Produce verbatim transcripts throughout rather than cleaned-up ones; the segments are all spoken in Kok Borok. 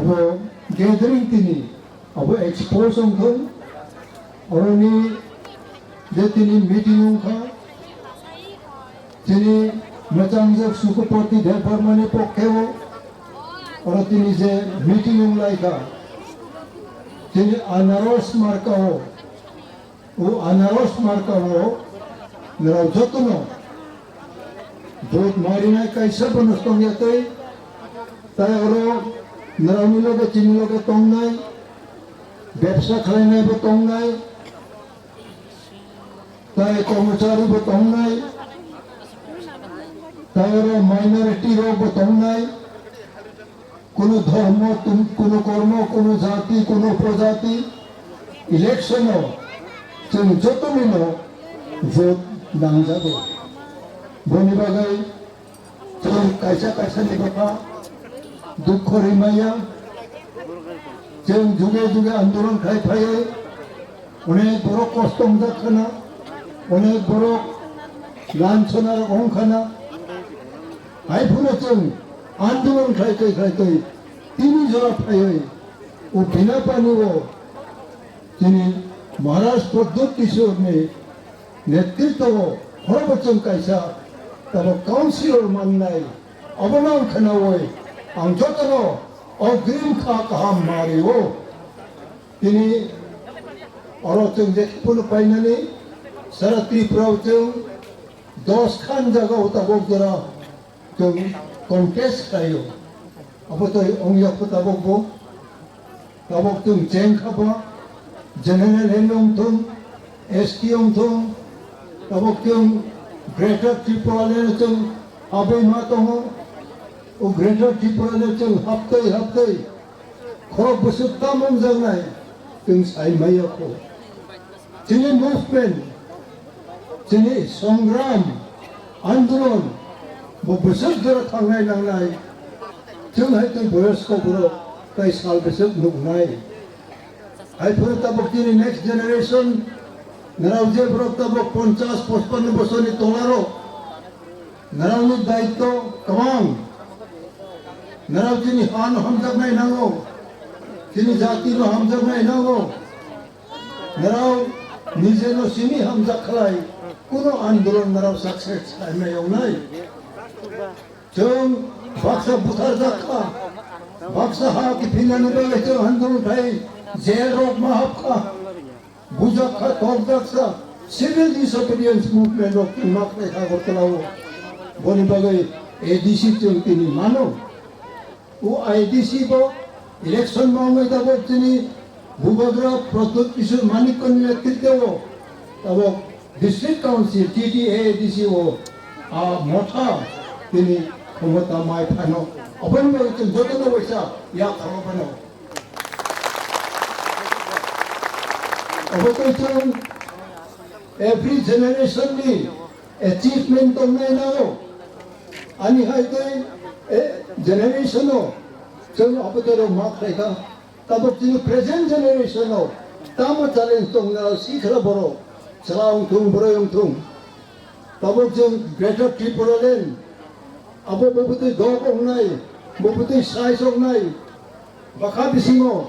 Bo gathering tini abo expose wngthung, oroni je tini meeting wngkha, tini mwchangjak Sukupati Debbarmani pokkhe o, oro tini je meeting wnglaikha, tini anaros marka o, o anaros marka o, norok jotono vote marinai kaisa bono tongya tei, tai oro norokni loge chini loge tongnai, bebsa khlainai bo tongnai, tai kormochari bo tongnai, tai oro minority rok bo tongnai, kuno dhormo, tum-, kuno kormo, kuno jati, kuno upojati, election o chwng joto nino vote nangjago. Boni bagwi chwng kaisa kaisa ni bwkha dukho rimaya. Chwng juge juge andolon khai phaiwi onek borok kosto wngjak khana, onek borok lansona rok wng khana. Hai phano chwng andolon khlai twi khlai twi tini jora phaiwi o Binapani o chini Maharaj Pradyot Kishore ni netritwo o khorokbo chwng kaisa tabok councilor mannai, obono ang khnaui ang jotono ogrim kha kaham ma rio. Tini oro chwng je phano painani sara Tripura o chwng dos khan jaga o tabok jora chwng contest khlaio. Abo tei ongya kho tabok bo. Tabok chwng cheng kha ba, General Land wngthung, S T wngthung, tabok chwng Greater Tripura Land chwng habwi ma tongo. O Greater Tripura Land chwng haptwi haptwi khorok bwswk tamo wngjaknai chwng sai maya kho. Chini movement, chini songram, andolon bo bwswk jora thangnai nangnai. Chwng hai twi boyosko borok tai sal bwswk nuknai. Hai phuru tabok chini next generation, narao je borok tabok ponchas pochpanno bosorni tolarok, narao ni daitto kwbang. Narao chini ha no hamjaknai nango, chini jati no hamjaknai nango. Narao nije no simi hamjak khlai, kuno andolon narao success khlaimai wngnai. Chwng baksa butharjak kha, baksa ha kiphinani bagwi chwng andolon khai jail rok ma hap kha, bujak kha, torjak sa, civil disobedience movement rok chwng ma khlai kha Agartala o. Boni bagwi A D C chwng tini mano. O I D C bo election ma wngwi tabok chini Bubagra Pradyot Kishore Manikya ni netritwo tabok District Council, T T A A D C o a motha tini khomota mai phano. Aboni bagwi chwng jotono waisa yak khoro phano. Abo tei chwng every generation ni achievement tongnai nango. Ani hai tei, eh, generation o chwng abo tei rok ma khlai kha. Tabok chini present generation o tamo challenge tong nai sikla borok, chwla wng thung, bwrwi wng thung. Tabok chwng Greater Tripura Land, abo bo bwtwi dok wngnai, bo bwtwi size wngnai, bwkha bisingo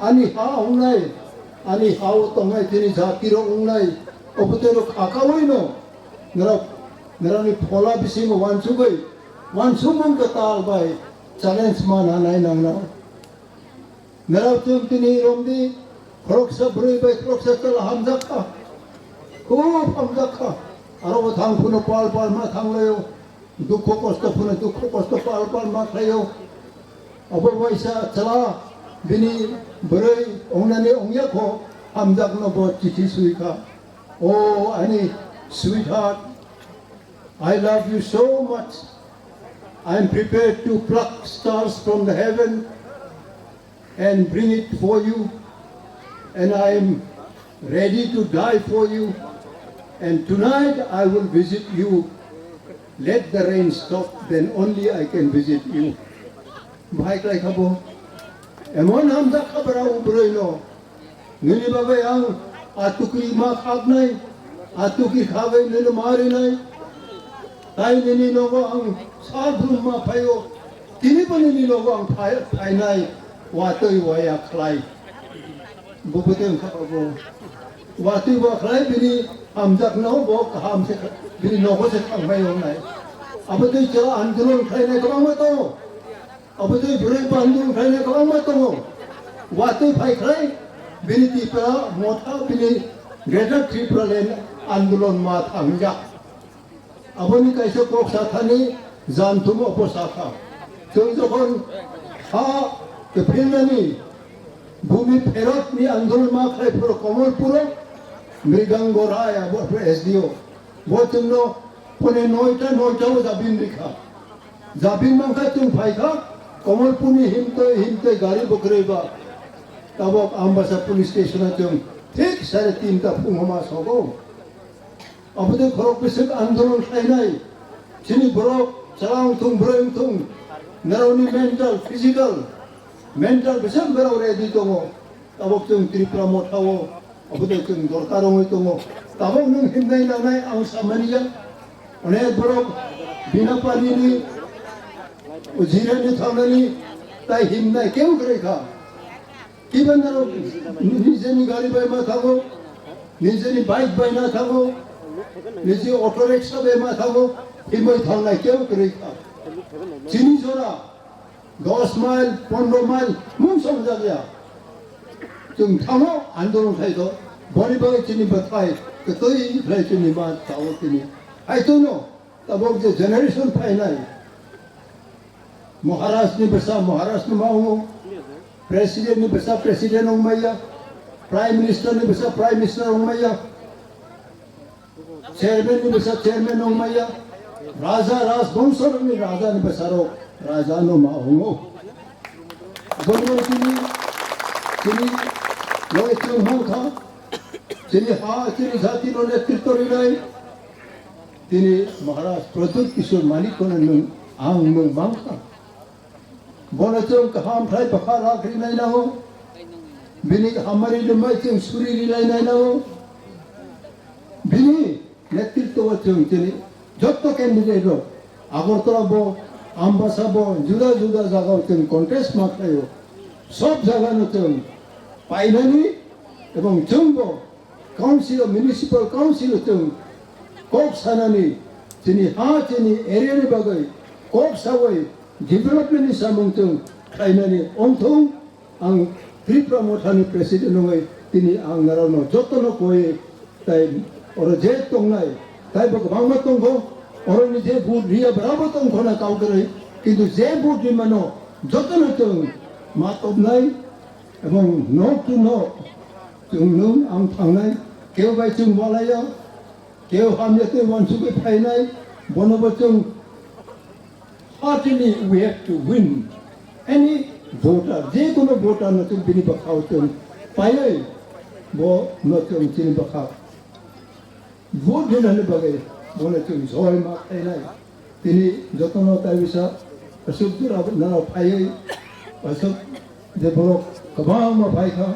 ani ha wngnai, ani ha o tongnai chini jati rok wngnai, o bwtwi rok kha kaui no norok, norokni phola bisingo uansugwi, uansukmung kwtal bai challenge man hanai nangnai. Narao chwng tini romdi, khoroksa bwrwi bai khoroksa chwla hamjak kha. Khub hamjak kha. Aro bo thang phano pal pal ma thang laio. Dukho kosto phano dukho kosto pal pal ma khlaio. Abo waisa chwla bini bwrwi ongnani ongya kho hamjak no bo chithi sui kha. Oh, ani sweetheart, I love you so much. I am prepared to pluck stars from the heaven and bring it for you, and I am ready to die for you. And tonight I will visit you. Let the rain stop, then only I can visit you. Bhai klai khabo, emon hamjak khabra ubroi no. Nini bagwi ang a tukri ma khaknai, a tukri khagwi nini ma rinai. Tai nini nogo ang sal brum ma phaio, tini bo nini nogo ang phai-, phainai. Watwi waya khlai. Bo bwtwi wngkha bo. Watwi wa khlai bini hamjakno bo kaham se kha-, bini nogo se thangbai wngnai. Abo twi chwla andolon khlainai kwbangma tongo. Abo twi bwrwi bo andolon khlainai kwbangma tongo. Watwi phai khlai bini Tipra Motha bini Greater Tripura Land andolon ma thangjak. Aboni kaisa kok sathani janthum opo sakha. Chwng jokhon ha kephelnani bumi pherotni andolon ma khlai phuru Komolpuro Mrigango Rai abo S D O. Bo chwngno pone noita noita o jabin rikha. Jabin mankha chwng phaikha Komolpurni himtwi himtwi gari bo kwrwi ba. Tabok Ambasa police station o chwng thik sare tinta phungo ma sogo. Abo tei khorok bwswk andolon khlainai, chini borok chwla wngthung, bwrwi wngthung, norokni mental, physical, mental bwswk borok ready tongo. Tabok chwng Tripura Motha o, abo tei chwng dorkar wngwi tongo. Tabok nwng himnai nangnai ang samani ya, onek borok bina panini, jirani thangnani, tai himnai keu kwrwi kha. Kiban norok nijeni gari bai ma thango, nijeni bike bai ma thango, niji auto rickshaw bai ma thango, himwi thangnai keu kwrwi kha. Chini jora dos mile, pondro mile mung song jakya. Chwng thango andolon khai do, boni bagwi chini bwthai kwtwi khlai chini ma tao tini. Hai tono, tabok je generation phainai, Maharaj ni bwsa Maharaj no ma wngo, President ni bwsa President wng maya, Prime Minister ni bwsa Prime Minister wng maya, Chairman ni bwsa Chairman wng maya, Raja Rajbongso ni Raja ni bwsa rok Raja no ma wngo. Boni tini, tini loge chwng hwn kha, tini ha, tini jati no netritwa rinai, tini Maharaj Pradyut Kishore Manik kono nwng ang nwng mang kha. Bono chwng kaham khlai bwkha rak rinai nango. Bini hamari lumai chwng suri rinai nai nango. Bini netritwo o chwng chini jotto candidate rok Agartala bo, Ambasa bo, juda juda jaga o chwng contest ma khlaio. Sob jaga no chwng painani ebong chwng bo Council o, Municipal Council o chwng kok sanani, chini ha, chini area ni bagwi kok sawi development ni samung chwng khlainani ongthung. Ang Tripura Mothani President wngwi tini ang norokno jotono koi tai oro je tongnai taibo kwbangma tongkho, oroni je vote riya brabo tongkho na kau kwrwi, kintu je vote rimano jotono chwng ma topnai. Ebong nok to nok chwng nwng ang thangnai, kebo bai chwng walaiya, kebo hamya tei uansugwi phainai, bono bo chwng heartily we have to win. Any voter, je kono voter no chwng bini bwkhao chwng paiwi, bo no chwng chini bwkha. Vote rinani bagwi bono chwng joy ma khlainai. Tini jotono tai bisa aswk jora narok phaiwi aswk je borok kwbangma phaikha,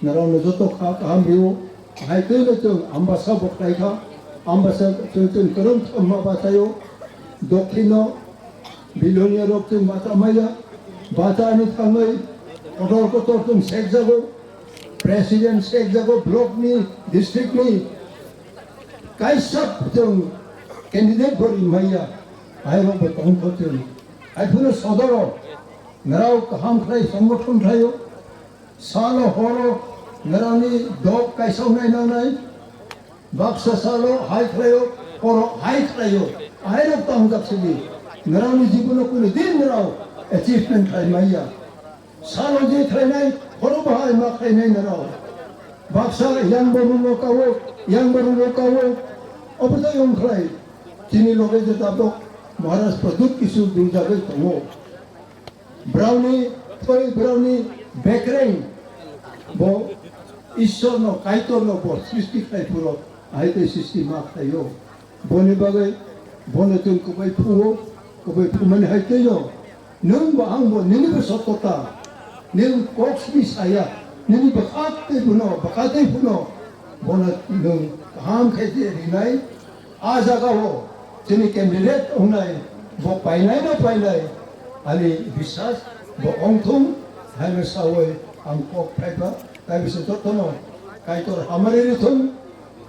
narokno joto kha kaham rio. Hai twino chwng Ambasa bo khlaikha, Ambasa chwng chwng kwrwng thangma bachaio. Dokhino Bilonia rok chwng bacha maya, bacha ani thangwi kotor kotor chwng sekjago, president sekjago, block ni, district ni kaisa chwng candidate bo rimaya, airok bo tongkho chwng. Aiphuno sodoro nrao kaham khlai songgothon khlaio, salo horo nrani dok kaisa nai nangnai. Baksa salo hai khlaio, horo hai khlaio. Ahairok tamo jak sidi. Nrao ni jibono kunu din nrao achievement khlai maya. Salo je khlainai, horo bahai ma khlainai nrao. Baksa yang bo rumo kawo, yang bo rumo kawo. Obo to yong khlai. Chini loge je tabok Maharaj Pradyut Kishore dul jagoi tongo. Browni thoi, browni bekreng bo Ishwar no, Kaitor no bo srishti khai phuro, ahai tei srishti ma khlaio. Boni bagwi bono chwng kwbai phuo, kwbai phumani hai tei no. Nwng bo ang bo nini bo sotota, nwng kok simi saya, nini bwkha tei bono, bwkha tei phuno, bono nwng kaham khai tei rinai. A jaga o chini candidate wngnai bo painai na painai ani biswas bo ongthung, Haino sawi ang kok phaiba, tai bisa jotono Kaitor hamari rithun,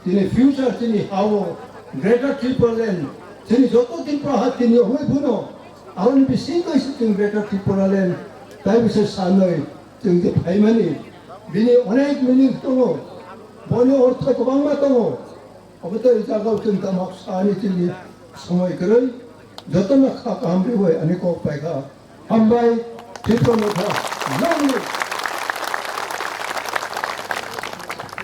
tini future tini hao Greater Tipraland, tini joto Tripura ha tini hoi buno, aroni bisingo isi tini Greater Tipraland, tai bisa sanoi tini je phaimani, bini onek meaning tongo, boni ortho kwbangma tongo. Obo tei jagao chwng tamo sani chini somoi kwrwi, jotono kha kaham riwi ani kok paikha. Hambai, Tripura Motha, long live!